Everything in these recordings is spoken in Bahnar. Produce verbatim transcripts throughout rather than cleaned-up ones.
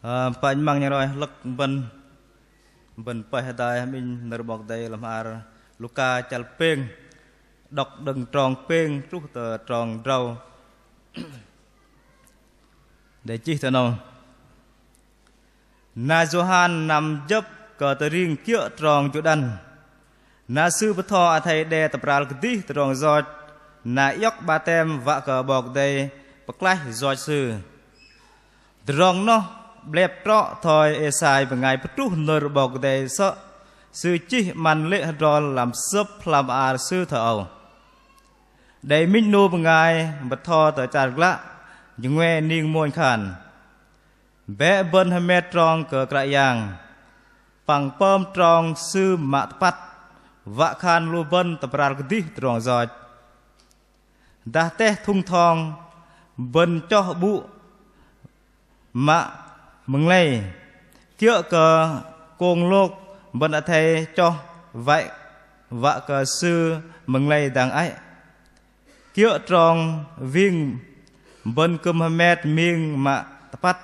Ơ, pă 'măng nhang roi hlơ̆k bơ̆n, bơ̆n pơih hơdai hăm inh nơ̆r 'Bok Kei-Dei lăm hla ar Luka chăl pêng, đŏk đơ̆ng trong pêng truh tơ trong drâu. Đei chih tơ 'nâu. Na Yôhan năm jơ̆p kơ tơring kiơ̆ trong Jôrđăn. Na sư bơtho athei đe tơbral kơdih tơdrong yoch, na iŏk 'batem wă kơ 'Bok Kei-Dei pơklaih yoch sư. Tơdrong noh 'blep trŏ thoi Êsai bơngai pơtruh nơ̆r 'Bok Kei-Dei sơ̆ sư chih 'măn lê̆ hơdrol lăm sơ̆p hla bơar sư thoi âu: Đei minh 'nu bơngai bơtho tơ char glă, jơngoe ning mônh khan: Bĕ bơ̆n hơmet trong kơ Kră Yang, păng pơm trong Sư mă tơpăt, wă khan lu bơ̆n tơbral kơdih tơdrong yoch. Dah teh thŭng thong bơ̆n choh 'bŭ mă mơnglei, kiơ̆ kơ kông lôk bơ̆n athei choh wă, wă kơ sư mơnglei dang ei. Kiơ̆ trong wing bơ̆n kư̆m hơmet ming mă tơpăt.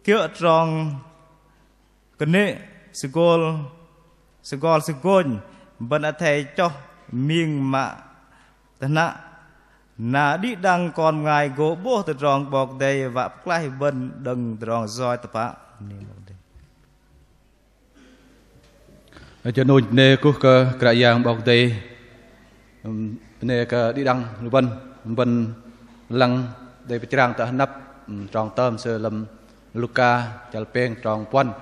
Kiơ̆ trong kơnê̆ sơgol, sơgol sơgônh bơ̆n athei choh ming mă tơhnă. Na đĭ đăng kon bơngai gô 'bôh tơdrong 'Bok Kei-Dei wă pơklaih bơ̆n đơ̆ng tơdrong yoch tơpă. Jơ 'nâu bơnê kuh kơ Kră Yang 'Bok Kei-Dei. Bơnê kơ đĭ đăng lu bơ̆n, bơ̆n lăng đei pơchrang tơ hơnăp trong tơm sư lăm Luka chăl pêng trong puăn.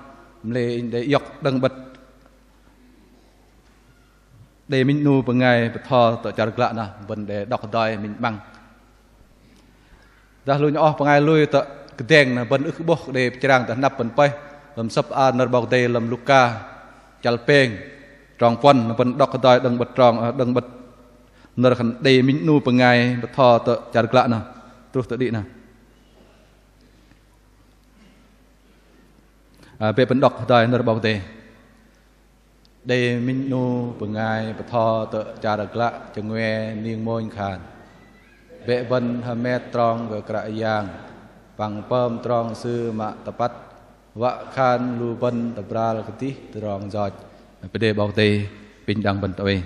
Mă lei inh đei iŏk đơ̆ng 'bơ̆t đei minh 'nu bơngai bơtho tơ char glă noh, bơ̆n đei đŏk hơdai minh 'măng. Dah lu nhŏng oh bơngai lui tơ kơdeng noh bơ̆n ưh kơ 'bôh, đei pơchrang tơ hơnăp bơ̆n pơih lăm sơ̆p hla ar nơ̆r 'Bok Kei-Dei lăm Luka chăl pêng trong puăn, bơ̆n đŏk hơdai đơ̆ng 'bơ̆t trong, đơ̆ng 'bơ̆t nơ̆r khan đei minh 'nu bơngai bơtho tơ char glă noh truh tơ đĭ noh. Ơ, bĕ bơ̆n đŏk hơdai nơ̆r 'Bok Kei-Dei. Đei minh 'nu bơngai bơtho tơ char glă, jơngoe ning mônh khan: Bĕ bơ̆n hơmet trong kơ Kră Yang, păng pơm trong Sư mă tơpăt, wă khan lu bơ̆n tơbral kơdih tơdrong yoch. Pơđê 'Bok Kei-Dei pinh đăng bơ̆n tơ oei.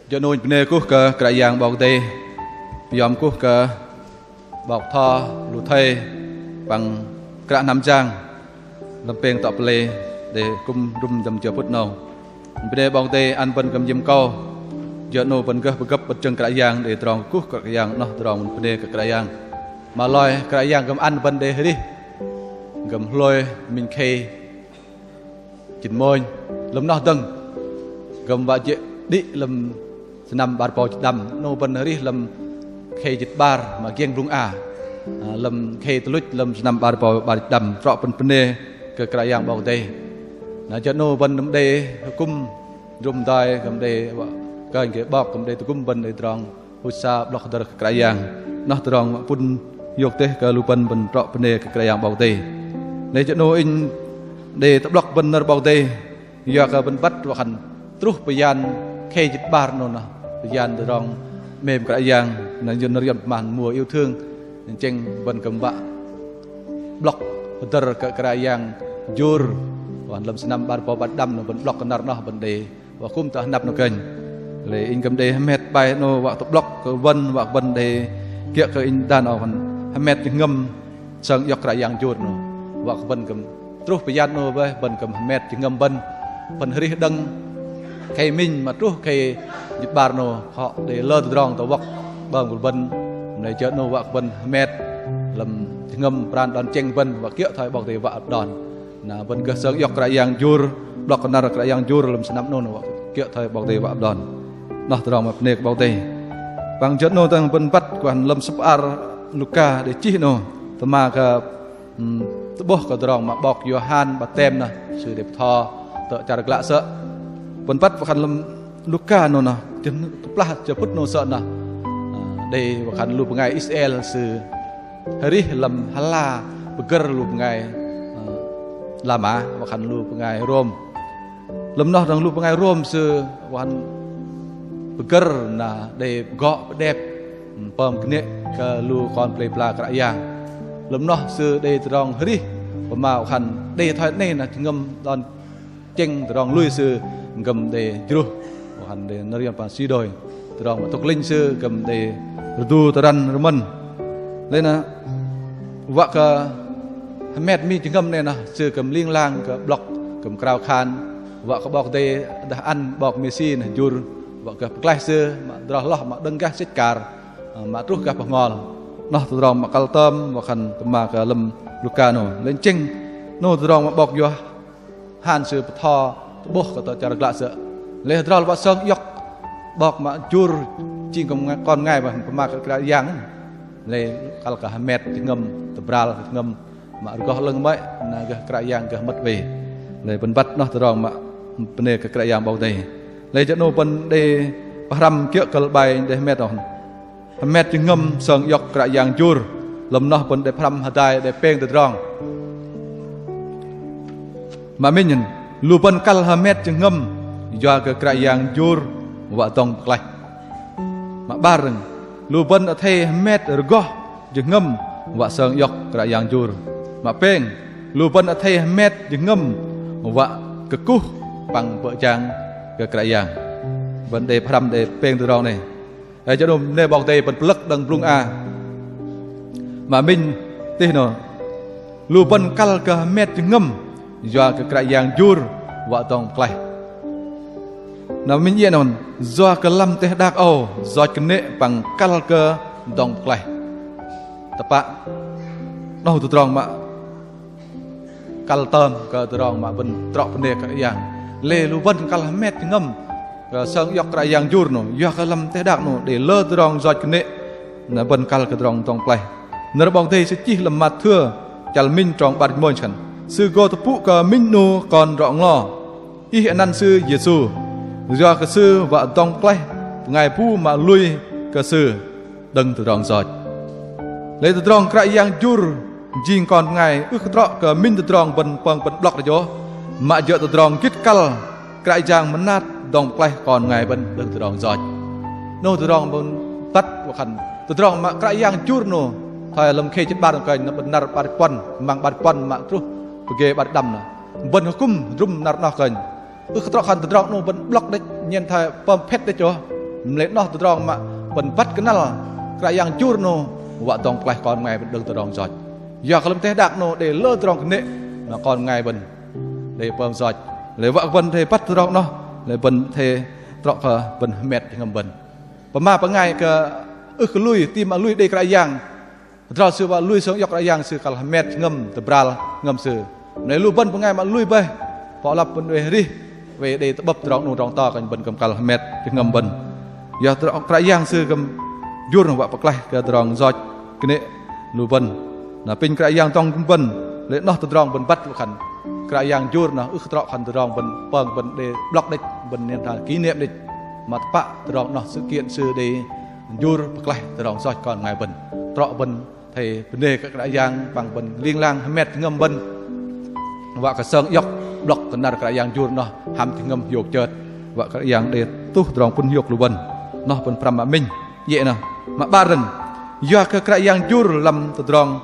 Jơ 'nâu bơnê kuh kơ Kră Yang 'Bok Kei-Dei, pơyom kuh kơ 'bok bơtho, lu thây, păng kră hnam jang lăm pêng tŏ pơlei đei kư̆m rŭm jơ̆m jơ phŭt 'nâu. Bơnê 'Bok Kei-Dei ăn bơ̆n kư̆m jĭm akâu. Jơ 'nâu bơ̆n gơh pơgơ̆p bơ̆t jơ̆ng Kră Yang đei tơdrong kuh Kră Yang, noh tơdrong bơ̆n bơnê kơ Kră Yang. Mă lei Kră Yang kư̆m ăn bơ̆n đei arih, kư̆m hlôi minh khei jĭt mônh, lăm noh dơ̆ng kư̆m wă jê̆ đĭ lăm sơnăm 'bar rơbâu jĭt pơđăm, 'nâu bơ̆n arih lăm khei jĭt 'bar mă giĕng blŭng a. Ơ, lăm khei tuch luch lăm sơnăm 'bar rơbâu 'bar jĭt pơđăm, trŏ bơ̆n bơnê kơ Kră Yang 'Bok Kei-Dei. Na jơ 'nâu bơ̆n kư̆m đei akŭm rŭm hơdai, kư̆m đei wă kơnh kơ 'bok, kư̆m đei tơgŭm bơ̆n đei tơdrong huch sa 'blŏk hơdơr kơ Kră Yang. Noh tơdrong mă pŭn hiôk dêh kơ lu bơ̆n, bơ̆n trŏ bơnê kơ Kră Yang 'Bok Kei-Dei. Lei jơ 'nâu inh đei tơ'blŏk bơ̆n nơ̆r 'Bok Kei-Dei, yua kơ bơ̆n băt wă khan truh pơyan khei jĭt 'bar 'nâu noh, pơyan tơdrong 'mêm Kră Yang, na jơ nơ̆r yuăn pơma mùa yêu thương, tơchĕng bơ̆n kư̆m wă 'blŏk hơdơr kơ Kră Yang jur, wă khan lăm sơnăm 'bar rơbâu 'bar jĭt pơđăm 'nâu bơ̆n 'blŏk kơ năr noh bơ̆n đei wă kư̆m tơ hơnăp 'nâu kơnh. Lei inh kư̆m đei hơmet bai 'nâu wă tơ'blŏk kơ bơ̆n, wă kơ bơ̆n đei kiơ̆ kơ inh dan âu khan hơmet jơhngơ̆m sơng iŏk Kră Yang jur 'nâu. Wă kơ bơ̆n kư̆m truh pơyan 'nâu bơih bơ̆n kư̆m hơmet jơhngơ̆m bơ̆n. Bơ̆n arih đơ̆ng khei minh mă truh khei jĭt 'bar 'nâu, kơ đei lơ tơdrong tơwŏk 'bơm kơ bơ̆n. Mă lei jơ 'nâu wă kơ bơ̆n hơmet lăm jơhngơ̆m pran đon tơchĕng bơ̆n, wă kiơ̆ thoi 'Bok Kei-Dei wă đon. Na bơ̆n gơh sơng iŏk Kră Yang jur, 'blŏk kơ năr Kră Yang jur lăm sơnăm 'nâu noh, wă kiơ̆ thoi 'Bok Kei-Dei wă đon. Noh tơdrong mă bơnê kơ 'Bok Kei-Dei. Păng jơ 'nâu dơ̆ng bơ̆n băt kơ wă khan lăm sơ̆p hla ar Luka đei chih 'nâu tơma kơ, ưm, tơ'bôh kơ tơdrong mă 'bok Yôhan 'Batem noh, sư đei bơtho tơ char glă sơ̆. Bơ̆n băt wă khan lăm Luka 'nâu noh, jơ, kơplah jơ phŭt 'nâu sơ̆ noh, ơ, đei wă khan lu bơngai Israel sư arih lăm hla pơgơ̆r lu bơngai, ơ, La Mã, wă khan lu bơngai Rôm. Lăm noh dơ̆ng lu bơngai Rôm sư wă khan pơgơ̆r na đei pơgŏ pơđep pơm kơnê̆ kơ lu kon pơlei pơla Kră Yang. Lơ̆m noh sư đei tơdrong hơrih pơma wă khan đei thoi 'nâu na jơhngơ̆m đon chĕng tơdrong lui sư kư̆m đei jruh, wă khan đei nơ̆r yuăn păng suy đồi. Tơdrong mă tŭk linh sư kư̆m đei rơdu tơrăn rơmơ̆n. Lei na wă kơ hơmet mih jơhngơ̆m 'nâu na sư kư̆m ling lang kơ 'blŏk kư̆m krao khan wă kơ 'Bok Kei-Dei dah ăn 'Bok Mêsi na jur wă kơ pơklaih sư mă drŏ hloh mă đơ̆ng gah sĕch akar, mă truh gah bơhngol. Noh tơdrong mă kăl tơm wă khan pơma kơ lơ̆m Luka 'nâu. Lei chĕng 'nâu tơdrong mă 'bok yua Hăn sư bơtho tơ'bôh kơ tơ char glă sơ̆. Lei hơdrol wă sơng iŏk 'bok mă jur jing kon bơngai, kon bơngai pơma kơ Kră Yang. Lei kăl kơ hơmet jơhngơ̆m, tơbral jơhngơ̆m mă rơgoh 'lơ̆ng 'mơ̆i na gơh Kră Yang gơh mơ̆t oei. Lei bơ̆n băt noh tơdrong mă bơnê kơ Kră Yang 'Bok Kei-Dei. Lei jơ 'nâu bơ̆n đei pơhrăm kiơ̆ kơ bai đei hơmet noh. Hơmet jơhngơ̆m sơng iŏk Kră Yang jur. Lơ̆m noh bơ̆n đei pơhrăm hơdai đei pêng tơdrong. Mă minh, lu bơ̆n kăl hơmet jơhngơ̆m yua kơ Kră Yang jur wă dŏng pơklaih. Mă 'bar dơ̆ng, lu bơ̆n athei hơmet rơgoh jơhngơ̆m wă sơng iŏk Kră Yang jur. Mă pêng, lu bơ̆n athei hơmet jơhngơ̆m wă kơkuh păng bơ̆ jang kơ Kră Yang. Bơ̆n đei pơhrăm đei pêng tơdrong 'nâu. Ơ, jơ 'nâu bơnê 'Bok Kei-Dei bơ̆n pơlơ̆k đơ̆ng blŭng a. Mă minh tih 'nâu. Lu bơ̆n kăl kơ hơmet jơhngơ̆m yua kơ Kră Yang jur wă dŏng pơklaih. Na minh iĕ 'nâu, yua kơ lăm teh đak âu yoch kơnê̆ păng kăl kơ dŏng pơklaih. Tơpă 'nâu tơdrong mă kăl tơm kơ tơdrong mă bơ̆n trŏ bơnê Kră Yang. Lei lu bơ̆n kăl hơmet jơhngơ̆m kơ sơng iŏk Kră Yang jur 'nâu, yua kơ lăm teh đak 'nâu đei lơ tơdrong yoch kơnê̆, na bơ̆n kăl kơ tơdrong dŏng pơklaih. Nơ̆r 'Bok Kei-Dei sư chih lăm Mathêu chăl minh trong 'bar jĭt mônh khan: Sư gô tơpŭ kơ minh 'nu kon drŏ nglo, ih anăn sư Yêsu, yua kơ sư wă dŏng pơklaih bơngai bu mă lui kơ sư đơ̆ng tơdrong yoch. Lei tơdrong Kră Yang jur jing kon bơngai ưh kơ trŏ kơ minh tơdrong bơ̆n pơm bơ̆n 'blŏk đĕch ôh, mă jơ̆ tơdrong gĭt kăl Kră Yang mơnat dŏng pơklaih kon bơngai bơ̆n đơ̆ng tơdrong yoch. 'Nâu tơdrong bơ̆n băt wă khan tơdrong mă Kră Yang jur 'nâu thoi lăm khei chĭt 'bar kơnh na bơ̆n năr 'bar puăn, măng 'bar puăn mă truh pơgê 'bar đăm na bơ̆n hơkŭm hơdrŭm năr 'noh kơnh. Ưh kơ trŏ khan tơdrong 'nâu bơ̆n 'blŏk đĕch, nhen thoi pơm phet đĕch ôh. Mă lei 'noh tơdrong mă bơ̆n băt kơnăl Kră Yang jur 'nâu wă dŏng pơklaih kon bơngai bơ̆n đơ̆ng tơdrong yoch. Yua kơ lăm teh đak 'nâu đei lơ tơdrong kơnê̆ mă kon bơngai bơ̆n đei pơm yoch. Lei wă kơ bơ̆n athei băt tơdrong 'noh, lei bơ̆n athei trŏ kơ bơ̆n hơmet jơhngơ̆m bơ̆n. Pơma bơngai kơ ưh kơ lui, tam mă lui đei Kră Yang. Hơdrol sư wă lui sơng iŏk Kră Yang sư kăl hơmet jơhngơ̆m, tơbral jơhngơ̆m sư. Mă lei lu bơ̆n bơngai mă lui bơih, pơlăp bơ̆n oei hơrih, oei đei tơ'bơ̆p tơdrong 'nu tơdrong to kơnh bơ̆n kư̆m kăl hơmet jơhngơ̆m bơ̆n. Yua tơdrong Kră Yang sư kư̆m jur wă pơklaih kơ tơdrong yoch kơnê̆ lu bơ̆n. Na apinh Kră Yang dŏng kư̆m bơ̆n, lei 'noh tơdrong bơ̆n băt wă khan Kră Yang jur 'noh ưh kơ trŏ khan tơdrong bơ̆n pơm bơ̆n đei 'blŏk đĕch, bơ̆n nhen thoi kỷ niệm đĕch. Mă tơpă tơdrong 'noh sự kiện sư đei jur pơklaih tơdrong yoch kon bơngai bơ̆n. Trŏ bơ̆n athei bơnê kơ Kră Yang păng bơ̆n ling lang hơmet jơhngơ̆m bơ̆n wă kơ sơng iŏk 'blŏk kơ năr Kră Yang jur 'noh hăm jơhngơ̆m hiôk chơt wă Kră Yang đei tuh tơdrong pŭn hiôk lu bơ̆n. 'Noh bơ̆n pơhrăm mă minh, iĕ 'noh. Mă 'bar dơ̆ng, yua kơ Kră Yang jur lăm tơdrong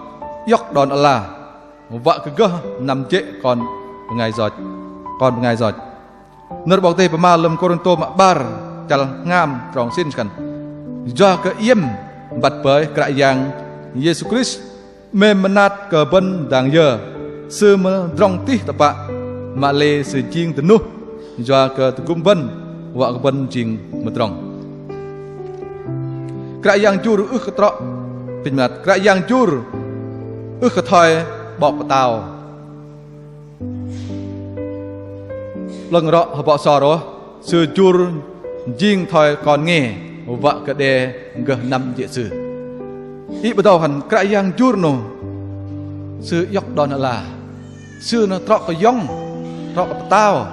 iŏk đon ala wă kơ gơh năm jê̆ kon bơngai yoch, kon bơngai yoch. Nơ̆r 'Bok Kei-Dei pơma lăm Kôrintô mă 'bar chăl hngam trong sĭn khan: Yua kơ iĕm băt bơih Kră Yang Yêsu Krist 'mêm mơnat kơ bơ̆n dang yơ, Sư mơdrŏng tih tơpă, mă lei Sư jing dơnuh yua kơ tơgŭm bơ̆n, wă kơ bơ̆n jing mơdrŏng. Kră Yang jur ưh kơ trŏ, apinh mơnat, Kră Yang jur ưh kơ thoi 'bok pơtao 'lơ̆ng rŏ hơbŏ sor ôh, Sư jur jing thoi kon nge, wă kơ đe gơh năm jê̆ Sư. Ih 'bơ̆t âu khan Kră Yang jur 'nâu, Sư iŏk đon ala, Sư noh trŏ kơ yŏng, trŏ kơ pơtao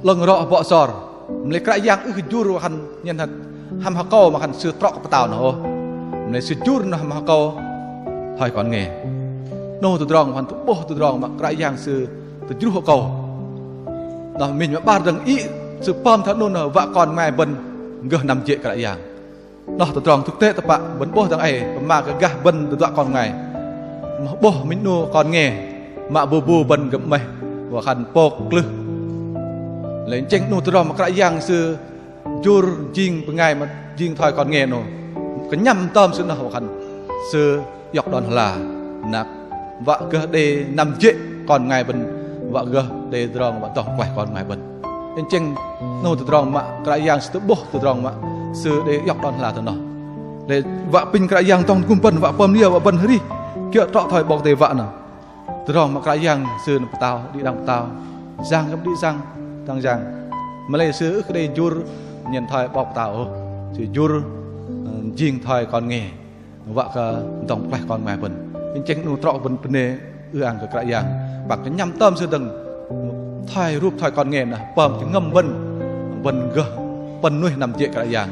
'lơ̆ng rŏ hơbŏ sor. Mă lei Kră Yang ưh kơ jur wă khan nhen thoi hăm akâu mă khan Sư trŏ kơ pơtao noh ôh. Mă lei Sư jur noh hăm akâu thoi kon nge. 'Nâu tơdrong wă khan tơ'bôh tơdrong mă Kră Yang Sư tơjruh akâu. Noh minh mă 'bar dơ̆ng, ih sư pơm thoi 'nâu noh wă kon bơngai bơ̆n gơh năm jê̆ Kră Yang. Noh tơdrong thực tế tơpă bơ̆n 'bôh dang ei pơma kơ gah bơ̆n tơduă kon bơngai. Mă 'bôh minh 'nu kon nge mă bu bu bơ̆n kư̆m 'maih wă khan pôk klưh. Lei tơchĕng 'nu tơdrong mă Kră Yang Sư jur jing bơngai mă jing thoi kon nge 'noh. Kơnhăm tơm Sư noh wă khan Sư iŏk đon hla. Na wă gơh đei năm jê̆ kon bơngai bơ̆n, wă gơh đei tơdrong wă dŏng pơklaih kon bơngai bơ̆n. Tơchĕng 'noh tơdrong mă Kră Yang Sư tơ'bôh tơdrong mă Sư đei iŏk đon hla tơ noh. Đei wă apinh Kră Yang dŏng tơgŭm bơ̆n wă pơm liơ wă bơ̆n arih kiơ̆ trŏ thoi 'Bok Kei-Dei wă noh. Tơdrong mă Kră Yang Sư noh pơtao, đĭ đăng pơtao, yang kư̆m đĭ yang, tang yang. Mă lei Sư ưh kơ đei jur nhen thoi 'bok pơtao ôh. Sư jur, ơ, jing thoi kon nge. Wă kơ dŏng pơklaih kon bơngai bơ̆n. Tơchĕng 'nu trŏ bơ̆n bơnê ư-ang kơ Kră Yang. Păng kơnhăm tơm Sư dơ̆ng thoi rup thoi kon nge noh pơm jơhngơ̆m bơ̆n, bơ̆n gơh pơ̆n nuih năm jê̆ Kră Yang.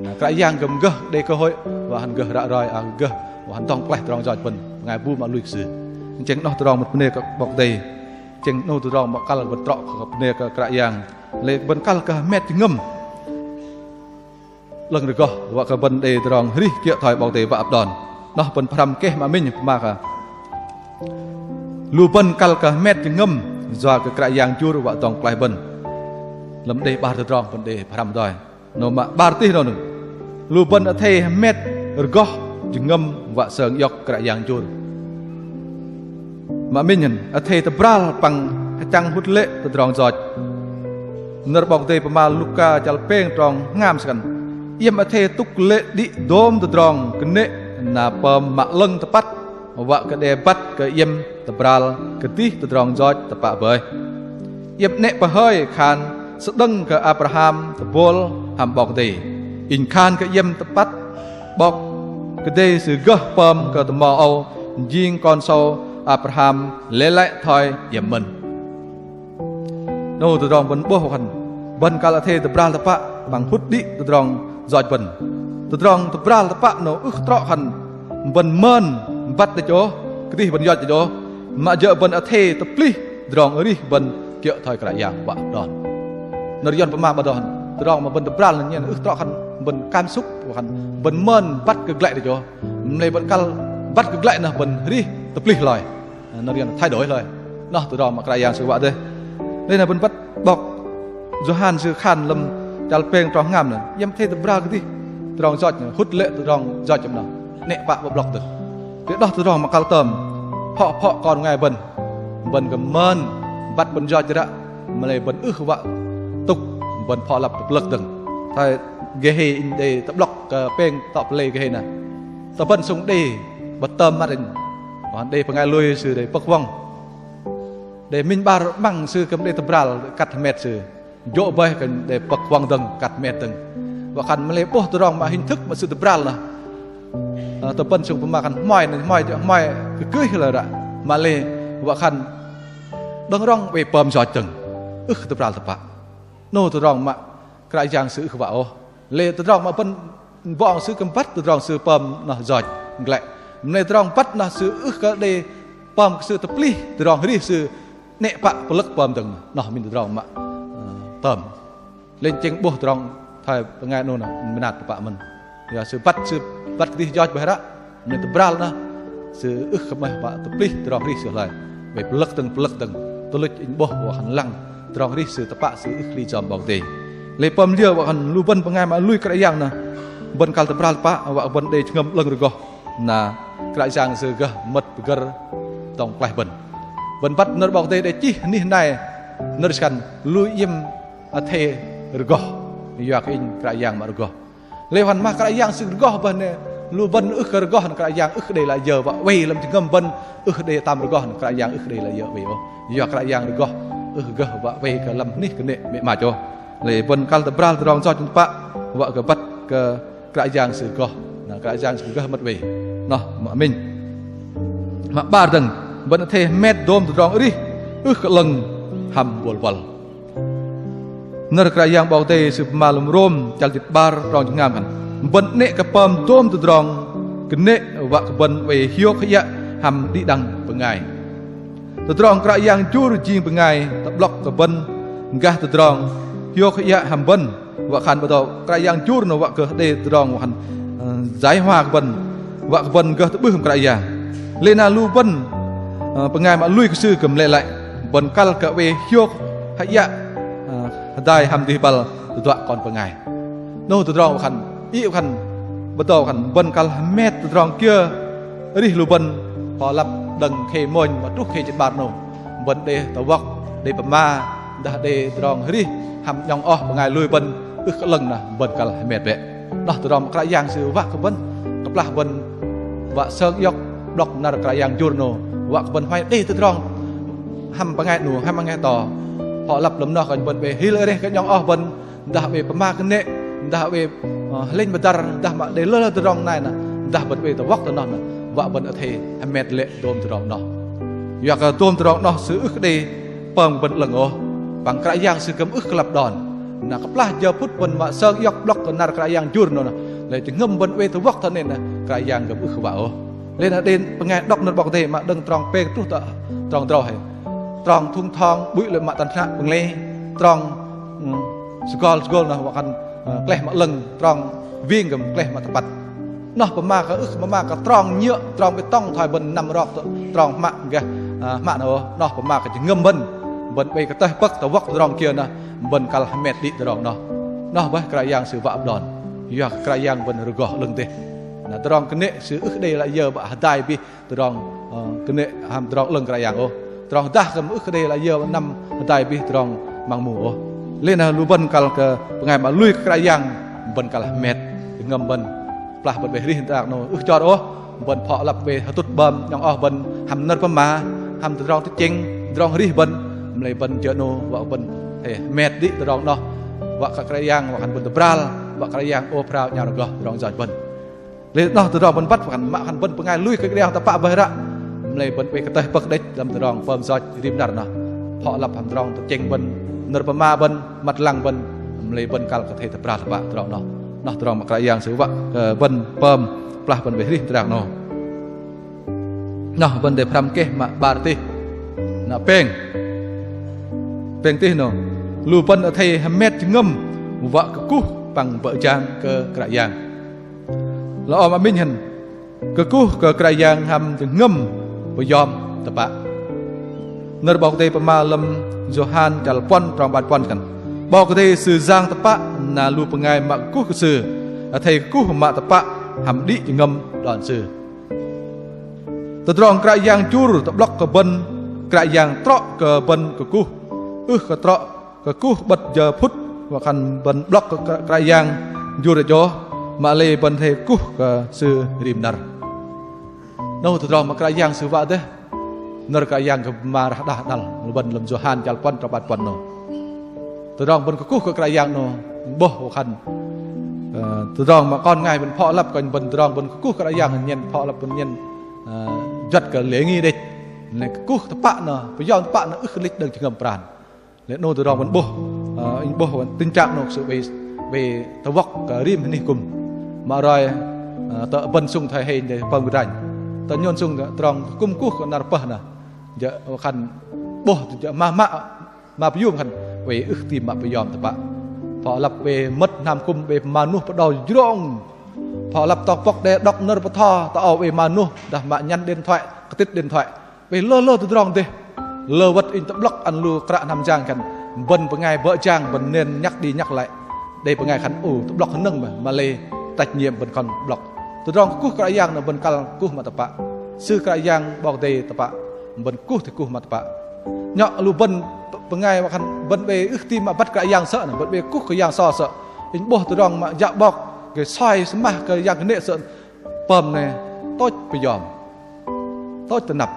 Na Kră Yang kư̆m gơh đei cơ hội wă khan gơh ră roi, a, gơh wă khan dŏng pơklaih tơdrong yoch bơ̆n bơngai bu mă lui kơ Sư. Tơchĕng 'noh tơdrong bơ̆n bơnê kơ 'Bok Kei-Dei. Tơchĕng 'noh tơdrong mă kăl bơ̆n trŏ kơ bơnê kơ Kră Yang. Lei bơ̆n kăl kơ hơmet jơhngơ̆m 'lơ̆ng rơgoh wă kơ bơ̆n đei tơdrong arih kiơ̆ thoi 'Bok Kei-Dei wă đon. 'Noh bơ̆n pơhrăm keh mă minh pơma kơ lu bơ̆n kăl kơ hơmet jơhngơ̆m yua kơ Kră Yang jur wă dŏng pơklaih bơ̆n. Lăm đei 'bar tơdrong bơ̆n đei pơhrăm doi. 'Noh mă 'bar tih 'noh nơ̆ng. Lu bơ̆n athei hơmet rơgoh jơhngơ̆m wă sơng iŏk Kră Yang jur. Mă minh hơ̆n, athei tơbral păng hơchăng hŭt lê̆ tơdrong yoch. Nơ̆r 'Bok Kei-Dei pơma Luka chăl pêng trong hngam sơkăn. Iĕm athei tŭk lê̆ đĭ dôm tơdrong kơnê̆ na pơm mă 'lơ̆ng tơpăt wă kơ đe băt kơ iĕm tơbral kơdih tơdrong yoch tơpă bơih. Iĕm 'nĕ pơhơi khan sơđơ̆ng kơ Abraham tơbôl hăm 'Bok Kei-Dei. Inh khan kơ iĕm tơpăt 'Bok Kei-Dei Sư gơh pơm kơ tơmo âu jing kon sâu Abraham lei lăi thoi iĕm mơ̆n. 'Noh tơdrong bơ̆n 'bôh wă khan bơ̆n kăl athei tơbral tơpă păng hŭt đĭ tơdrong yoch bơ̆n. Tơdrong tơbral tơpă 'noh ưh trŏ khan bơ̆n mơn băt đĕch ôh, kơdih bơ̆n yoch đĕch ôh. Mă jơ̆ bơ̆n athei tơplih tơdrong arih bơ̆n kiơ̆ thoi Kră Yang wă đon. Nơ̆r Yuăn pơma 'bơ̆t đon. Tơdrong mă bơ̆n tơbral 'noh nhen ưh trŏ khan bơ̆n cảm xúc wă khan bơ̆n mơn băt kơ glăi đĕch ôh. Mă lei bơ̆n kăl băt kơ glăi noh bơ̆n arih tơplih hloi. Nơ̆r Yuăn thay đổi hloi. 'Noh tơdrong mă Kră Yang Sư wă dêh. Lei na bơ̆n băt 'bok Yôhan Sư khan lăm chăl pêng trong hngam noh. Iĕm athei tơbral kơdih tơdrong yoch, hŭt lê̆ tơdrong yoch noh. 'Nĕ pă 'bơ̆blŏk dơ̆ng. Tơ 'noh tơdrong mă kăl tơm. Phŏ phŏ kon bơngai bơ̆n. Bơ̆n kơ mơn băt bơ̆n yoch ră. Mă lei bơ̆n ưh wă tŭk bơ̆n phŏ lăp tơplơ̆k dơ̆ng. Thoi gơh hei inh đei tơ'blŏk kơ pêng tŏ pơlei gơh hei na. Tơ bơ̆n sŭng đei bơtơm măt inh. Wă đei bơngai lui sư đei pơ̆k huŏng. Đei minh 'bar 'măng sư kư̆m đei tơbral kăt hơmet sư. Jô̆ bơih kơ đei pơ̆k huŏng dơ̆ng, kăt hơmet dơ̆ng. Wă khan mă lei 'bôh tơdrong mă hình thức mă sư tơbral noh. Ơ, tơ bơ̆n sŭng pơma khan hmoi noh, hmoi, hmoi kơ kưh lơ ră. Mă lei wă khan đơ̆ng rŏng oei pơm yoch dơ̆ng. Ưh tơbral tơpă. 'Noh tơdrong mă Kră Yang Sư ưh wă ôh. Lei tơdrong mă bơ̆n bŏng sư kư̆m băt tơdrong sư pơm noh yoch glăi. Mă lei tơdrong băt noh sư ưh kơ đei pơm kơ sư tơplih tơdrong arih sư 'nĕ pă pơlơ̆k pơm dơ̆ng noh. Noh minh tơdrong mă, ơ, tơm. Lei tơchĕng 'bôh tơdrong thoi bơngai 'noh noh mơnat tơpă mơ̆n. Yua sư băt, sư băt kơdih yoch bơih ră. Mă lei tơbral noh sư ưh kơ 'maih pă tơplih tơdrong arih sư hloi. Oei pơlơ̆k dơ̆ng, pơlơ̆k dơ̆ng. Tuch luch inh 'bôh wă khan lăng tơdrong arih sư tơpă sư ưh kơ hli yom 'Bok Kei-Dei. Lei pơm liơ wă khan lu bơ̆n bơngai mă lui Kră Yang noh. Bơ̆n kăl tơbral tơpă wă bơ̆n đei jơhngơ̆m 'lơ̆ng rơgoh. Na Kră Yang Sư gơh mơ̆t pơgơ̆r dŏng pơklaih bơ̆n. Bơ̆n băt nơ̆r 'Bok Kei-Dei đei chih anih nai nơ̆r sơkăn lu iĕm athei rơgoh. Yua kơ inh Kră Yang mă rơgoh. Lei wă khan mă Kră Yang Sư rơgoh bơih noh, lu bơ̆n ưh kơ rơgoh noh Kră Yang ưh kơ đei lăi yơ wă oei lăm jơhngơ̆m bơ̆n, ưh kơ đei tam rơgoh noh Kră Yang ưh kơ đei lăi yơ oei ôh. Yua Kră Yang rơgoh ưh kơ gơh wă oei kơ lăm anih kơnê̆ mĕ mach ôh. Lei bơ̆n kăl tơbral tơdrong yoch tơpă wă kơ băt kơ Kră Yang Sư rơgoh. Na Kră Yang Sư gơh mơ̆t oei. Noh mă minh. Mă 'bar dơ̆ng, bơ̆n athei hơmet dôm tơdrong arih ưh kơ 'lơ̆ng hăm bôl buăl. Nơ̆r Kră Yang 'Bok Kei-Dei Sư pơma lăm Rôm chăl jĭt 'bar trong jĭt hngam khan: Bơ̆n 'nĕ kơ pơm dôm tơdrong kơnê̆ wă kơ bơ̆n oei hiôk hơiă hăm đĭ đăng bơngai. Tơdrong Kră Yang jur jing bơngai tơ'blŏk kơ bơ̆n gah tơdrong hiôk hơiă hăm bơ̆n. Wă khan bơdâu Kră Yang jur noh wă kơ đei tơdrong wă khan, ơ, jai hoa kơ bơ̆n, wă kơ bơ̆n gơh tơ'bưh hăm Kră Yang. Lei na lu bơ̆n, ơ, bơngai mă lui kơ Sư kư̆m lĕ lăi, bơ̆n kăl kơ oei hiôk hơiă, ơ, hơdai hăm dih băl tơduă kon bơngai. 'Noh tơdrong wă khan, ih wă khan, bơdâu wă khan bơ̆n kăl hơmet tơdrong kiơ arih lu bơ̆n, pơlăp đơ̆ng khei mônh mă truh khei jĭt 'bar 'nâu. Bơ̆n đei tơwŏk, đei pơma, dah đei tơdrong arih hăm 'nhŏng oh bơngai lui bơ̆n ưh kơ 'lơ̆ng na bơ̆n kăl hơmet bĕ. 'Noh tơdrong mă Kră Yang Sư wă kơ bơ̆n, kơplah bơ̆n wă sơng iŏk 'blŏk năr Kră Yang jur 'nâu, wă kơ bơ̆n huay đei tơdrong hăm bơngai 'nu, hăm bơngai to. Pơlăp lăm noh kơnh bơ̆n oei hil areh kơ 'nhŏng oh bơ̆n, dah oei pơma kơnê̆, dah oei, ơ, hơlĕnh pơdăr, dah mă đei lơ lơ tơdrong nai na, dah bơ̆n oei tơwŏk tơ noh na, wă bơ̆n athei hơmet lê̆ dôm tơdrong 'noh. Yua kơ dôm tơdrong 'noh sư ưh kơ đei pơm bơ̆n 'lơ̆ng ôh, păng Kră Yang Sư kư̆m ưh kơ lăp đon. Na kơplah jơ phŭt bơ̆n mă sơng iŏk 'blŏk kơ năr Kră Yang jur 'nâu na, lei jơhngơ̆m bơ̆n oei tơwŏk tơ 'nâu na, Kră Yang kư̆m ưh kơ wă ôh. Lei na đei bơngai đŏk nơ̆r 'Bok Kei-Dei mă đơ̆ng trong pêng truh tơ trong drâu hei. Trong thŭng thong 'bŭi lê̆ mă tăn hnă pơglei, trong, ưm, sơgol sơgol noh wă khan, ơ, klaih mă 'lơ̆ng, trong wing kư̆m klaih mă tơpăt. 'Noh pơma kơ ưh, pơma kơ trong nhựa, trong bê tông thoi bơ̆n năm rok tơ trong hmă gah, ơ, hmă noh, 'noh pơma kơ jơhngơ̆m bơ̆n, bơ̆n oei kơ tơh pơ̆k tơwŏk tơdrong kiơ na, bơ̆n kăl hơmet đĭ tơdrong noh. 'Noh bơih Kră Yang Sư wă đon. Yua kơ Kră Yang bơ̆n rơgoh 'lơ̆ng dêh. Na tơdrong kơnê̆ Sư ưh kơ đei lăi yơ wă hơdai bih tơdrong, ơ, kơnê̆ hăm tơdrong 'lơ̆ng Kră Yang ôh. Tơdrong dah kư̆m ưh kơ đei lăi yơ năm hơdai bih tơdrong măng mu ôh. Lei na lu bơ̆n kăl kơ bơngai mă lui kơ Kră Yang, bơ̆n kăl hơmet, jơhngơ̆m bơ̆n. Kơplah bơ̆n oei arih tơdrong 'nâu ưh chor ôh, bơ̆n pơlăp oei hơtŭt 'bơm 'nhŏng oh bơ̆n hăm nơ̆r pơma, hăm tơdrong tơchĕng, tơdrong arih bơ̆n, mă lei bơ̆n jơ 'nâu wă bơ̆n athei hơmet đĭ tơdrong 'noh, wă kơ Kră Yang, wă khan bơ̆n tơbral, wă Kră Yang ôp hrao 'nhao rơgoh tơdrong yoch bơ̆n. Lei 'noh tơdrong bơ̆n băt wă khan mă khan bơ̆n bơngai lui kơ Kră Yang tơpă bơih ră, mă lei bơ̆n oei kơ tơh pơ̆k đĕch lăm tơdrong pơm yoch rim năr noh. Pơlăp hăm tơdrong tơchĕng bơ̆n, nơ̆r pơma bơ̆n, măt lăng bơ̆n, mă lei bơ̆n kăl kơ athei tơbral tơpă tơdrong noh. 'Noh tơdrong mă Kră Yang Sư wă kơ bơ̆n pơm kơplah bơ̆n oei arih tơdrong noh. 'Noh bơ̆n đei pơhrăm keh mă 'bar tih. Na pêng. Pêng tih noh. Lu bơ̆n athei hơmet jơhngơ̆m wă kơkuh păng bơ̆ jang kơ Kră Yang. Lơ âu mă minh hăn, kơkuh kơ Kră Yang hăm jơhngơ̆m pơyom tơpă. Nơ̆r 'Bok Kei-Dei pơma lăm Yôhan chăl puăn trong 'bar puăn khan: 'Bok Kei-Dei Sư Yang tơpă, na lu bơngai mă kơkuh kơ Sư athei kơkuh mă tơpă hăm đĭ jơhngơ̆m đon Sư. Tơdrong Kră Yang jur tơ'blŏk kơ bơ̆n, Kră Yang trŏ kơ bơ̆n kơkuh, ưh kơ trŏ kơkuh 'bơ̆t jơ phŭt wă khan bơ̆n 'blŏk kơ Kră, Kră Yang jur ôh, mă lei bơ̆n athei kơkuh kơ Sư rim năr. 'Noh tơdrong mă Kră Yang Sư wă dêh. Nơ̆r Kră Yang kư̆m pơma rah đah đăl, lu bơ̆n lăm Yôhan chăl puăn trong 'bar puăn 'noh. Tơdrong bơ̆n kơkuh kơ Kră Yang 'noh, 'bôh wă khan, ơ, tơdrong mă kon bơngai bơ̆n pơlăp kơnh bơ̆n tơdrong bơ̆n kơkuh Kră Yang nhen pơlăp bơ̆n nhen, ơ, juăt kơ lêng đĕch. Lei kơkuh tơpă noh, pơyom tơpă noh ưh kơ lĕch đơ̆ng jơhngơ̆m pran. Lei 'noh tơdrong bơ̆n 'bôh, ơ, inh 'bôh wă tơchĕng 'noh kơ sư oei, oei tơwŏk kơ rim hơnih kŭm. Mă roi, ơ, tơ bơ̆n sŭng thoi hei đei pơm kơdranh. Tơ nhôn sŭng tơdrong kŭm kơkuh kơ năr pơh noh. Jơ̆ wă khan 'bôh tơ jơ̆ mă mă, mă pơyom khan oei ưh tim mă pơyom tơpă. Pơlăp oei mơ̆t hnam kŭm oei pơma nuh pơđâu jrông. Pơlăp tŏk pŏk đe đŏk nơ̆r pơtho, tơ âu oei pơma nuh, dah mă nhắn điện thoại, kơtĭt điện thoại. Oei lơ lơ tơdrong dêh. Lơ wơ̆t inh tơ'blŏk ăn lu kră hnam jang khan bơ̆n bơngai bơ̆ jang bơ̆n nên nhắc đi nhắc lại. Đei bơngai khan ô tơ'blŏk hơnơ̆ng mă, mă lei trách nhiệm bơ̆n kon tơ'blŏk. Tơdrong kơkuh Kră Yang noh bơ̆n kăl kơkuh mă tơpă. Sư Kră Yang 'Bok Kei-Dei tơpă, bơ̆n kơkuh thì kơkuh mă tơpă. Nhŏ lu bơ̆n bơngai mă khan bơ̆n oei ưh tim mă băt Kră Yang sơ̆ noh, bơ̆n oei kơkuh kơ yang so sơ̆. Inh 'bôh tơdrong mă yă 'bok gơh soi sơmah kơ yang kơnê̆ sơ̆ pơm noh tôch pơyom, tôch tơnăp.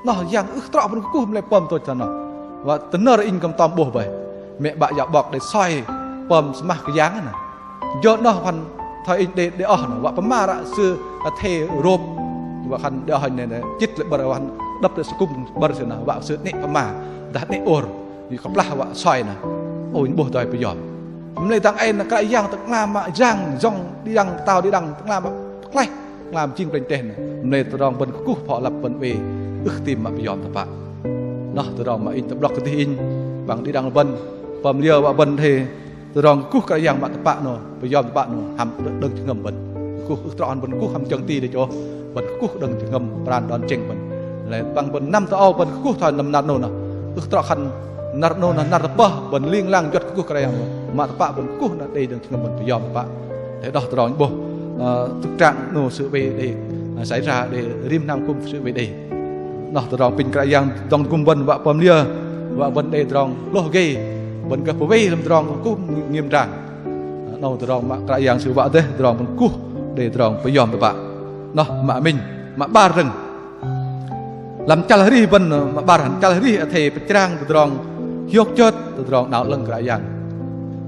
Noh yang ưh trŏ bơ̆n kơkuh mă lei pơm tôch tơ noh. Wă tơ nơ̆r inh kư̆m tơm 'bôh bơih. Mĕ 'bă yă 'bok đei soi pơm sơmah kơ yang noh. Jơ̆ noh khan thoi inh đei, đei oh noh. Wă pơma ră sư athei rôp. Wă khan đei oh noh, noh chĭt lê̆ bơ̆r wă khan đơ̆p lê̆ sơkŭm bơ̆r sư noh. Wă sư 'nĕ pơma. Dah 'nĕ ôr. Inh kơplah wă soi noh. Ô inh 'bôh doi pơyom. Mă lei dang ei noh Kră Yang tơ'ngla mă jang, jơ̆ng đĭ đăng, tao đĭ đăng, tơ'ngla mă pơklaih, tơ'ngla mă jing plĕnh teh noh. Mă lei tơdrong bơ̆n kơkuh pơlăp bơ̆n oei ưh tim mă pơyom tơpă. Noh tơdrong mă inh tơ'blŏk kơdih inh, păng đĭ đăng bơ̆n, pơm liơ wă bơ̆n athei Tơdrong kơkuh Kră Yang mă tơpă noh, pơyom tơpă noh, hăm đơ̆ng jơhngơ̆m bơ̆n. Kơkuh ưh trŏ hăm bơ̆n kơkuh hăm jơ̆ng ti đĕch ôh, bơ̆n kơkuh đơ̆ng jơhngơ̆m pran đon tơchĕng bơ̆n. Lei păng bơ̆n năm tơ âu bơ̆n kơkuh thoi năm năr noh noh. Ưh trŏ khan năr noh noh năr tơpơh bơ̆n ling lang juăt kơkuh Kră Yang noh. Mă tơpă bơ̆n kơkuh noh đei đơ̆ng jơhngơ̆m bơ̆n pơyom tơpă. Thoi noh tơdrong 'bôh, ơ, thực trạng noh sư oei đei, ơ, xảy ra đei rim hnam kŭm sư oei đei. Noh tơdrong apinh Kră Yang dŏng tơgŭm bơ̆n wă pơm liơ, wă bơ̆n đei tơdrong hlôh gei, bơ̆n gơh pơwei lăm tơdrong kŭm ngim drang. Noh tơdrong mă Kră Yang sư wă dêh, tơdrong bơ̆n kơkuh đei tơdrong pơyom tơpă. Noh mă minh, mă 'bar dơ̆ng. Lăm chăl arih bơ̆n, mă 'bar hăm chăl arih athei pơchrang tơdrong hiôk chơt, tơdrong 'Nao 'Lơ̆ng Kră Yang.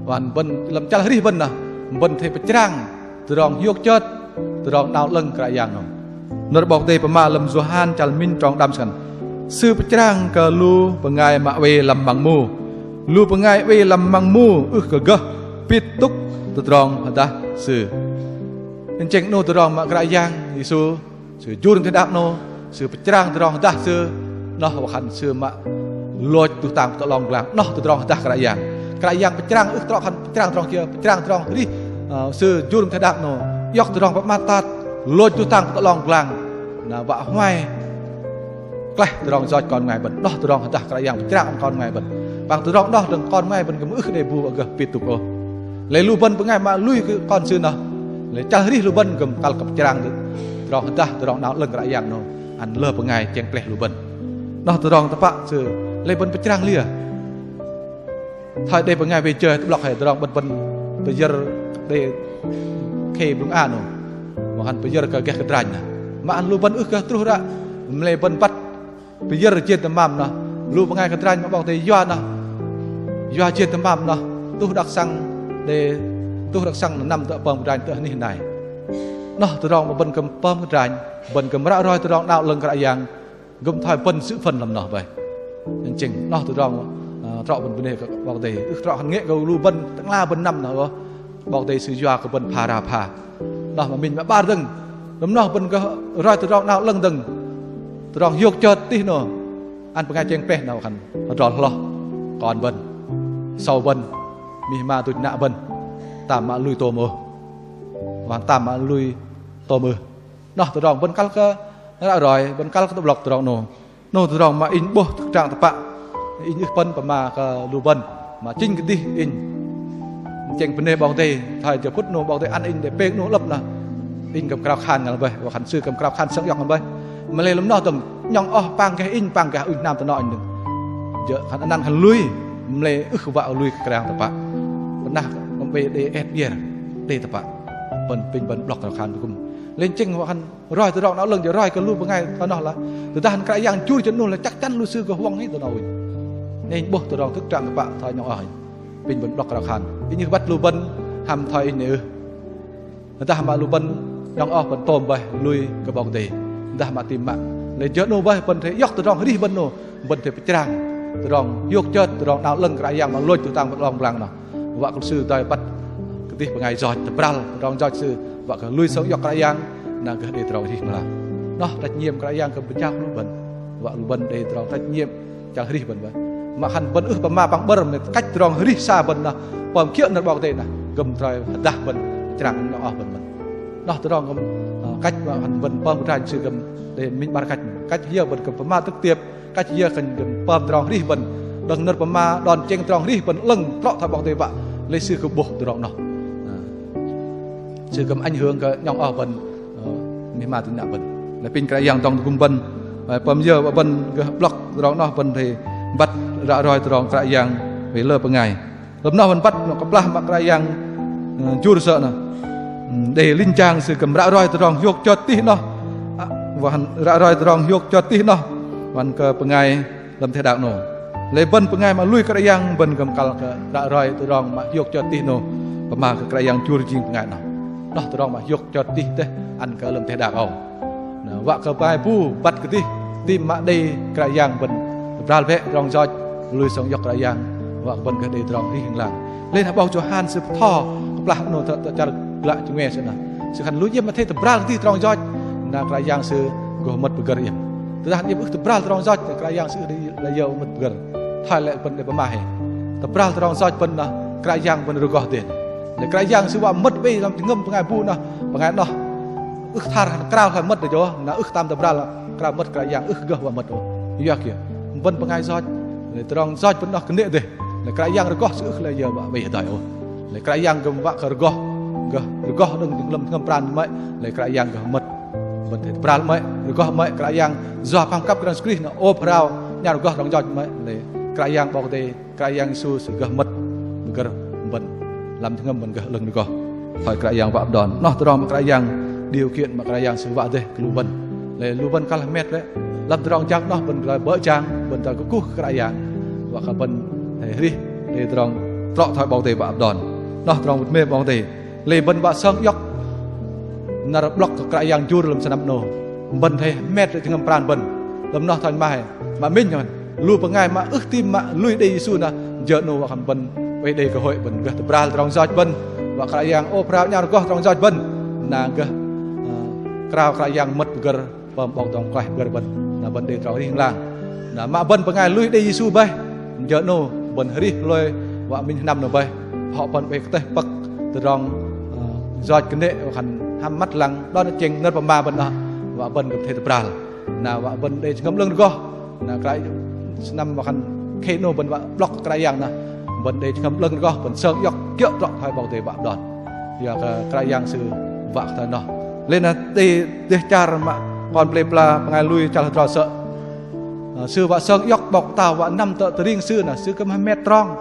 Wă bơ̆n lăm chăl arih bơ̆n noh, bơ̆n athei pơchrang tơdrong hiôk chơt, tơdrong 'Nao 'Lơ̆ng Kră Yang noh. Nơ̆r 'Bok Kei-Dei pơma lăm Yôhan chăl minh trong đăm sơkăn. Sư pơchrang kơ lu bơngai mă oei lăm măng mu. Lu bơngai oei lăm măng mu ưh kơ gơh pit tŭk tơdrong hơdah Sư. Tơchĕng noh tơdrong mă Kră Yang Yêsu Sư jur teh đak noh, Sư pơchrang tơdrong hơdah Sư, noh wă khan Sư mă lôch tuh tang tơ 'long pơglang, noh tơdrong hơdah Kră Yang. Kră Yang pơchrang, ưh trŏ khan pơchrang tơdrong kiơ, pơchrang tơdrong arih, ơ, Sư jur teh đak noh, iŏk tơdrong pơmat tat, lôch tuh tang tơ 'long pơglang, na wă huai klaih tơdrong yoch kon bơngai bơ̆n, noh tơdrong hơdah Kră Yang pơchrang ăn kon bơngai bơ̆n. Păng tơdrong noh đơ̆ng kon bơngai bơ̆n kư̆m ưh đei bu wă gơh pit tŭk ôh. Lei lu bơ̆n bơngai mă lui kơ Kon Sư noh, lei chăl arih lu bơ̆n kư̆m kăl kơ pơchrang tơdrong hơdah, tơdrong 'Nao 'Lơ̆ng Kră Yang noh ăn lơ bơngai chĕng pleh lu bơ̆n. Noh tơdrong tơpă Sư, lei bơ̆n pơchrang liơ. Thoi đei bơngai wei jơ tơ'blŏk hei tơdrong bơ̆n bơ̆n pơyơ̆r đei khei blŭng a noh, mă khan pơyơ̆r kơ gah kơdranh noh. Mă ăn lu bơ̆n ưh kơ truh ră, mă lei bơ̆n băt pơyơ̆r jên tơmam noh, lu bơngai kơdranh mă 'Bok Kei-Dei yua noh, yua jên tơmam noh, tuh đak săng đe, tuh đak săng năm tơ pơm kơdranh tơ anih nai. Noh tơdrong mă bơ̆n kư̆m pơm kơdranh, bơ̆n kư̆m ră roi tơdrong 'Nao 'Lơ̆ng Kră Yang, kư̆m thoi bơ̆n sư phơ̆n lăm noh bơih. Tơchĕng noh tơdrong, ơ, trŏ bơ̆n bơnê kơ 'Bok Kei-Dei, ưh trŏ khan ngeh kơ lu bơ̆n tơ'ngla bơ̆n năm noh ôh. 'Bok Kei-Dei Sư yua kơ bơ̆n pha ra pha. Noh mă minh mă 'bar dơ̆ng. Lăm noh bơ̆n gơh roi tơdrong 'nao 'lơ̆ng dơ̆ng. Tơdrong hiôk chơt tih noh ăn bơngai chĕng pleh noh khan hơdrol hloh, kon bơ̆n, sâu bơ̆n, mih ma duch nă bơ̆n tam mă lui tôm ôh. Wă tam mă lui tôm ôh. Noh tơdrong bơ̆n kăl kơ ră roi, bơ̆n kăl kơ tơ'blŏk tơdrong noh. Noh tơdrong mă inh 'bôh thực trạng tơpă. Inh ưh pơ̆n pơma kơ lu bơ̆n, mă chĭnh kơdih inh chĕng bơnê 'Bok Kei-Dei, thoi jơ phŭt noh 'Bok Kei-Dei ăn inh đei pêng noh 'lơ̆p noh, inh kư̆m krao khan ngăl bơih, wă khan Sư kư̆m krao khan sơng iŏk ngăl bơih. Mă lei lăm noh dơ̆ng 'nhŏng oh păng gah inh, păng gah ŭnh hnam tơnŏ inh dơ̆ng. Jơ̆ khan anăn khan lui, mă lei ưh wă lui kơ Kră Yang tơpă. Bơ̆n nah kư̆m oei đei et bier, đei tơpă. Bơ̆n apinh bơ̆n 'blŏk krao khan tơgŭm. Lei tơchĕng wă khan roi tơdrong 'nao 'lơ̆ng, jơ̆ roi kơ lu bơngai thoi noh lah, tơdah Kră Yang jur jơ 'nu lah chăk chăn lu sư gơh huŏng hĭ tơ 'nâu inh. Inh 'bôh tơdrong thực trạng tơpă thoi 'nhŏng oh inh. Apinh bơ̆n 'blŏk krao khan. Inh ưh băt lu bơ̆n hăm thoi inh 'nĕ ưh. Tơdah mă lu bơ̆n 'nhŏng oh bơ̆n tôm bơih lui kơ 'Bok Kei-Dei. Tơdah mă tam mă. Lei jơ 'nu bơih bơ̆n athei iŏk tơdrong arih bơ̆n 'nu, bơ̆n athei pơchrang tơdrong hiôk chơt, tơdrong 'nao 'lơ̆ng Kră Yang mă lôch tuh tang tơ 'long pơglang noh. Wă kơ lu sư doi băt kơdih bơngai yoch, tơbral tơdrong yoch sư, wă kơ lui sơng iŏk Kră Yang, na gơh đei tơdrong arih mơlang. Noh trách nhiệm Kră Yang kơ pơjao lu bơ̆n. Wă lu bơ̆n đei tơdrong trách nhiệm chăl arih bơ̆n bơih. Mă khan bơ̆n ưh pơma păng 'bơ̆r mă lei cách tơdrong arih sa bơ̆n noh pơm kiơ̆ nơ̆r 'Bok Kei-Dei noh, kư̆m troi hơdah bơ̆n, pơchrang 'nhŏng oh bơ̆n bơ̆n. Noh tơdrong kư̆m, ơ, cách mă khan bơ̆n pơm kơdranh sư kư̆m đei minh 'bar cách. Cách hiơ bơ̆n kư̆m pơma trực tiếp, cách hiơ khan kư̆m pơm tơdrong arih bơ̆n. Đơ̆ng nơ̆r pơma đon tơchĕng tơdrong arih bơ̆n 'lơ̆ng trŏ thoi 'Bok Kei-Dei wă. Lei sư kư̆m 'bôh tơdrong noh. Ơ. Sư kư̆m ảnh hưởng kơ 'nhŏng oh bơ̆n, ơ, mih ma duch nă bơ̆n. Lei apinh Kră Yang dŏng tơgŭm bơ̆n. Ơ, pơm yơ wă bơ̆n gơh 'blŏk tơdrong noh bơ̆n athei băt ră roi tơdrong Kră Yang oei lơ bơngai. Lăm noh bơ̆n băt noh kơplah mă Kră Yang, ơ, jur sơ̆ noh. Ưm, đei linh jang sư kư̆m ră roi tơdrong hiôk chơt tih noh. A, wă khan ră roi tơdrong hiôk chơt tih noh. Wă khan kơ bơngai lăm teh đak 'nâu. Lei bơ̆n bơngai mă lui Kră Yang bơ̆n kư̆m kăl kơ ră roi tơdrong mă hiôk chơt tih 'nâu. Pơma kơ Kră Yang jur jing bơngai noh. Noh tơdrong mă hiôk chơt tih dêh ăn kơ lăm teh đak âu. Na, wă kơ bơngai bu băt kơdih tam mă đei Kră Yang bơ̆n tơbral bĕ tơdrong yoch, lui sơng iŏk Kră Yang, wă kơ bơ̆n gơh đei tơdrong arih ling lang. Lei na 'bok Yôhan sư bơtho kơplah 'nâu tơ, tơ chăl glă jơngoe sư noh. Sư khan lu iĕm mă athei tơbral kơdih tơdrong yoch, na Kră Yang Sư gơh mơ̆t pơgơ̆r iĕm. Tơdah iĕm ưh tơbral tơdrong yoch, Kră Yang Sư ưh đei lei yơ mơ̆t pơgơ̆r. Thoi lei bơ̆n đei pơma hei. Tơbral tơdrong yoch bơ̆n noh Kră Yang bơ̆n rơgoh dêh. Lei Kră Yang Sư wă mơ̆t oei lăm jơhngơ̆m bơngai bu noh, bơngai noh ưh thar krao hloi mơ̆t đei jơ̆, na ưh tam tơbral krao mơ̆t Kră Yang ưh gơh wă mơ̆t ôh. Yua kiơ? Bơ̆n bơngai yoch, lei tơdrong yoch bơ̆n noh kơnê̆ dêh. Lei Kră Yang rơgoh Sư ưh lei yơ wă oei hơdai ôh. Lei Kră Yang gơh wă kơ rơgoh, gơh rơgoh đơ̆ng lăm jơhngơ̆m pran mă, lei Kră Yang gơh mơ̆t. Bơ̆n athei tơbral mă, rơgoh mă, Kră Yang yua păng kăp Kră Yang Yêsu Krist noh ôp rao, 'nhao rơgoh tơdrong yoch mă, lei Kră Yang 'Bok Kei-Dei, Kră Yang Yêsu Sư gơh mơ̆t pơgơ̆r bơ̆n, lăm jơhngơ̆m bơ̆n gơh 'lơ̆ng rơgoh thoi Kră Yang wă đon. Noh tơdrong mă Kră Yang điều kiện mă Kră Yang Sư wă dêh kơ lu bơ̆n. Lei lu bơ̆n kăl hơmet lei lăm tơdrong jang noh bơ̆n gơh bơ̆ jang, bơ̆n gơh kơkuh kơ Kră Yang wă kơ bơ̆n athei arih đei tơdrong trŏ thoi 'Bok Kei-Dei wă đon. Noh tơdrong bơ̆n mĕ 'Bok Kei-Dei. Lei bơ̆n wă sơng iŏk năr 'blŏk kơ Kră Yang jur lăm sơnăm 'nâu. Bơ̆n athei hơmet lê̆ jơhngơ̆m pran bơ̆n. Lăm noh thoi mă hei, mă minh hei, lu bơngai mă ưh tam mă lui đei Yêsu noh, jơ 'nâu wă khan bơ̆n oei đei kơ hội bơ̆n gơh tơbral tơdrong yoch bơ̆n, wă Kră Yang ôp rao 'nhao rơgoh tơdrong yoch bơ̆n, na gơh, ơ, krao Kră Yang mơ̆t pơgơ̆r pơm 'Bok dŏng Kră Yang pơgơ̆r bơ̆n, na bơ̆n đei tơdrong arih ling lang. Na mă bơ̆n bơngai lui đei Yêsu bơih, jơ 'nâu bơ̆n arih hloi wă minh sơnăm 'nâu bơih, hŏ bơ̆n oei kơtơ̆ pơ̆k tơdrong, ơ, yoch kơnê̆ wă khan hăm măt lăng đon tơchĕng nơ̆r pơma bơ̆n noh, wă bơ̆n gơh athei tơbral. Na wă bơ̆n đei jơhngơ̆m 'lơ̆ng rơgoh, na Kră sơnăm wă khan khei 'nâu bơ̆n wă 'blŏk kơ Kră Yang noh, bơ̆n đei jơhngơ̆m 'lơ̆ng rơgoh, bơ̆n sơng iŏk kiơ̆ trŏ thoi 'Bok Kei-Dei wă đon. Yua kơ Kră Yang Sư wă kơ thoi noh. Lei na đei dêh char mă kon pơlei pơla bơngai lui chăl hơdrol sơ̆. Ơ, sư wă sơng iŏk 'bok pơtao wă năm tơ tơring sư na sư kư̆m hơmet trong.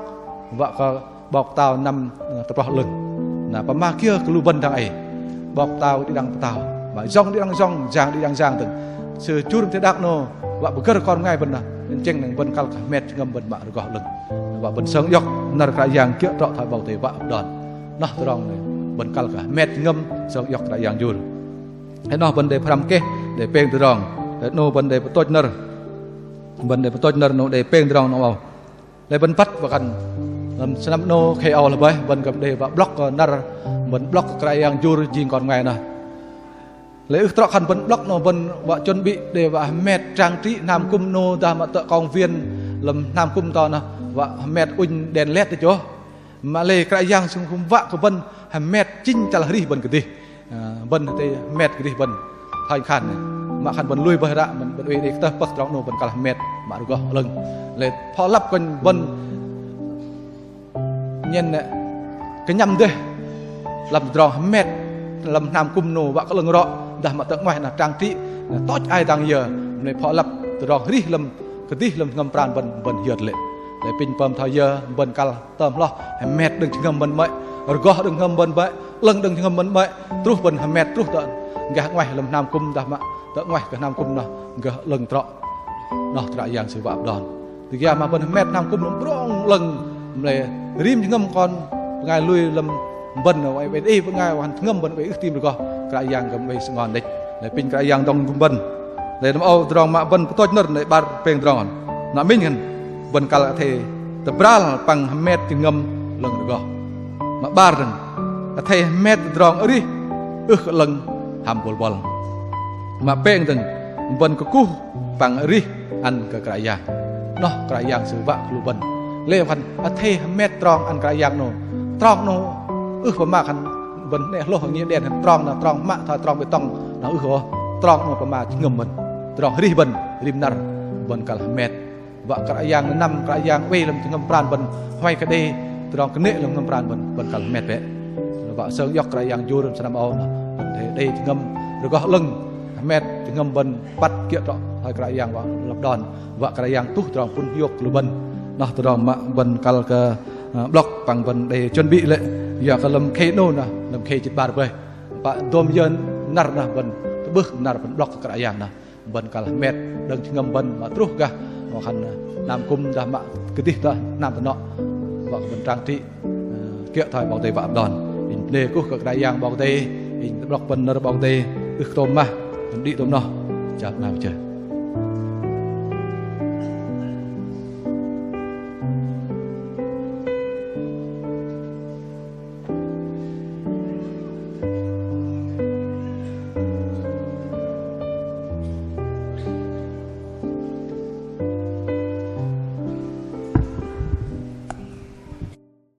Wă kơ 'bok pơtao năm, ơ, tơploh 'lơ̆ng. Na pơma kiơ kơ lu bơ̆n dang ei. 'Bok pơtao đĭ đăng pơtao. Mă yŏng đĭ đăng yŏng, yang đĭ đăng yang dơ̆ng. Sư jur teh đak 'nâu, wă pơgơ̆r kon bơngai bơ̆n na. Tơchĕng năng bơ̆n kăl kơ hơmet jơhngơ̆m bơ̆n mă rơgoh 'lơ̆ng. Wă bơ̆n sơng iŏk năr Kră Yang kiơ̆ trŏ thoi 'Bok Kei-Dei wă đon. Noh tơdrong 'nâu, bơ̆n kăl kơ hơmet jơhngơ̆m, sơng iŏk Kră Yang jur. Hei noh bơ̆n đei pơhrăm keh, đei pêng tơdrong. Hei 'nâu bơ̆n đei pơtôch nơ̆r. Bơ̆n đei pơtôch nơ̆r 'nâu đei pêng tơdrong 'nâu âu. Lei bơ̆n băt wă khan, lăm sơnăm 'nâu khei âu lei bơih, bơ̆n kư̆m đei wă 'blŏk kơ năr, bơ̆n 'blŏk kơ Kră Yang jur jing kon bơngai noh. Lei ưh trŏ khan bơ̆n 'blŏk 'nâu bơ̆n wă chuẩn bị đei wă hơmet trang trí hnam kŭm 'nâu dah mă tơ công viên lăm hnam kŭm to noh, wă hơmet ŭnh đèn led đei jơ̆. Mă lei Kră Yang Sư kư̆m wă kơ bơ̆n hơmet chĭnh chăl arih bơ̆n kơdih. Ơ, bơ̆n athei hơmet kơdih bơ̆n. Thoi khan, mă khan bơ̆n lui bơih ră, bơ̆n, bơ̆n oei đei kơtơ̆ pơ̆k trong 'nâu bơ̆n kăl hơmet, mă rơgoh 'lơ̆ng. Lei phŏ lăp kơnh bơ̆n nhen, ơ, kơnhăm dêh. Lăm tơdrong hơmet, lăm hnam kŭm 'nâu wă kơ 'lơ̆ng rŏ, dah mă tơ 'nguaih na trang trí, na tôch ai dang yơ, mă lei phŏ lăp tơdrong arih lăm kơdih lăm jơhngơ̆m pran bơ̆n, bơ̆n hiơt lê̆. Lei apinh pơm thoi yơ, bơ̆n kăl tơm hloh, hơmet đơ̆ng jơhngơ̆m bơ̆n 'mơ̆i, rơgoh đơ̆ng jơhngơ̆m bơ̆n 'mơ̆i, 'lơ̆ng đơ̆ng jơhngơ̆m bơ̆n 'mơ̆i, truh bơ̆n hơmet truh tơ gah 'nguaih lăm hnam kŭm dah mă tơ 'nguaih kơ hnam kŭm noh gơh 'lơ̆ng trŏ. Noh Kră Yang Sư wă đon. Tơgia mă bơ̆n hơmet hnam kŭm lăm prong 'lơ̆ng, mă lei rim jơhngơ̆m kon bơngai lui lăm bơ̆n, oei, oei đei bơngai wă khan jơhngơ̆m bơ̆n oei ưh tam rơgoh, Kră Yang kư̆m oei sơngon đĕch. Lei apinh Kră Yang dŏng gŭm bơ̆n. Lei năm âu tơdrong mă bơ̆n pơtôch nơ̆r, lei 'bar pêng tơdrong. Mă minh khan bơ̆n kăl athei tơbral păng hơmet jơhngơ̆m 'lơ̆ng rơgoh. Mă 'bar dơ̆ng, athei hơmet tơdrong arih ưh kơ 'lơ̆ng hăm bôl buăl. Mă pêng dơ̆ng, bơ̆n kơkuh păng arih ăn kơ Kră Yang. Noh Kră Yang Sư wă kơ lu bơ̆n. Lei khan athei hơmet trong ăn Kră Yang 'nâu. Trong 'nâu ưh pơma khan bơ̆n 'nĕ hlôh ngiĕ đen khan trong noh trong mă thoi trong bê tông noh ưh ôh. Trong 'nâu pơma jơhngơ̆m bơ̆n. Trong arih bơ̆n, rim năr bơ̆n kăl hơmet. Wă Kră Yang năm, Kră Yang oei lăm jơhngơ̆m pran bơ̆n, huay kơ đei tơdrong kơnê̆ lăm jơhngơ̆m pran bơ̆n, bơ̆n kăl hơmet bĕ. Wă sơng iŏk Kră Yang jur sơnăm âu noh, bơ̆n athei đei jơhngơ̆m rơgoh 'lơ̆ng, hơmet jơhngơ̆m bơ̆n băt kiơ̆ trŏ thoi Kră Yang wă lăp đon. Wă Kră Yang tuh tơdrong pŭn hiôk lu bơ̆n. Noh tơdrong mă bơ̆n kăl kơ, ơ, 'blŏk păng bơ̆n đei chuẩn bị lê̆. Yua kơ lăm khei 'nâu noh, lăm khei jĭt 'bar bơih. Pă dôm yơ năr noh bơ̆n tơ'bưh năr bơ̆n 'blŏk kơ Kră Yang noh. Bơ̆n kăl hơmet đơ̆ng jơhngơ̆m bơ̆n mă truh gah, wă khan, ơ, hnam kŭm dah mă kơdih tơ hnam tơnŏ, wă kơ bơ̆n trang trí, ơ, kiơ̆ thoi 'Bok Kei-Dei wă đon. Inh bơnê kuh kơ Kră Yang 'Bok Kei-Dei, inh tơ'blŏk bơ̆n nơ̆r 'Bok Kei-Dei, ưh kơ tôm mah, bơ̆n đĭ tôm noh, chă 'nao chơ.